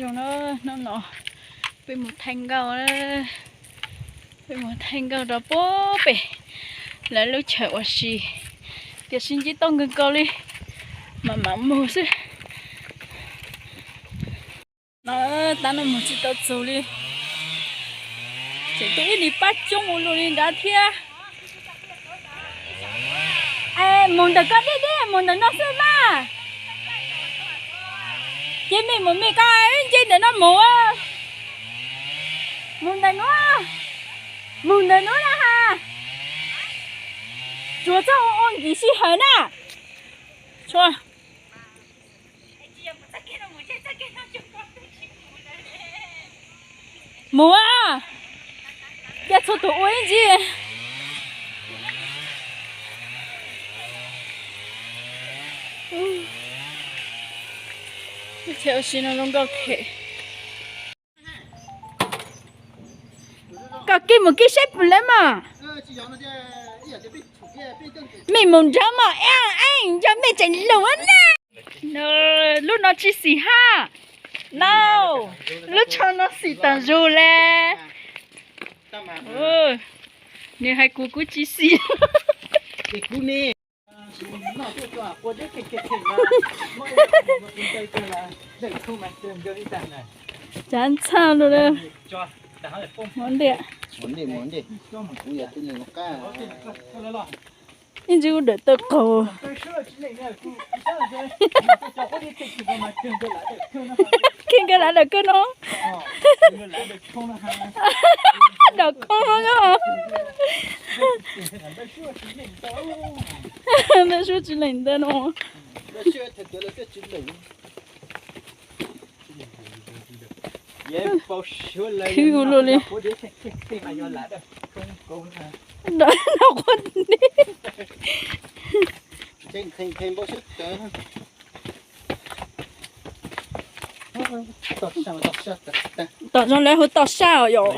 Hnub no peb mus thaij nkauj, peb mus thaij nkauj rau puag pem lawv lub chaw ua si, tiam sis ntsib tau nkawd nkaus li, mam mam mus xwb. No tab no mus tsis tau txog li, tseem tuaj ib nig pab coob ua luaj li nrad thiab. Mus ntawm koj deb deb mus ntawm no xwb mas. Ces mej mus mej, koj nce ntawm no mus. Mus ntawm nuav, mus ntawm nuav na has. Tsuas txhob ua nkim sij hawm na. Mus, ca txhua tus ua ib ntsis. Ua si no zoo nkauj khev. Koj kib mus kib saib pum lawv mog. Mej mus nrad mog, nco mej tseem lug na. Lub no tsis xim hab. No, lub tsho no xim tas zug le. Nws hais kuv kuv tsis xim. Cav txhaj lug le. Ib ntsis kuv dawm taw qaug. Kheej nkawd lav dawm kawg no. Dawm kawg no. Ntawm suab tsis lees ntawd no. Khwv ua luaj li. Tom no lawv hu toj saj os yom.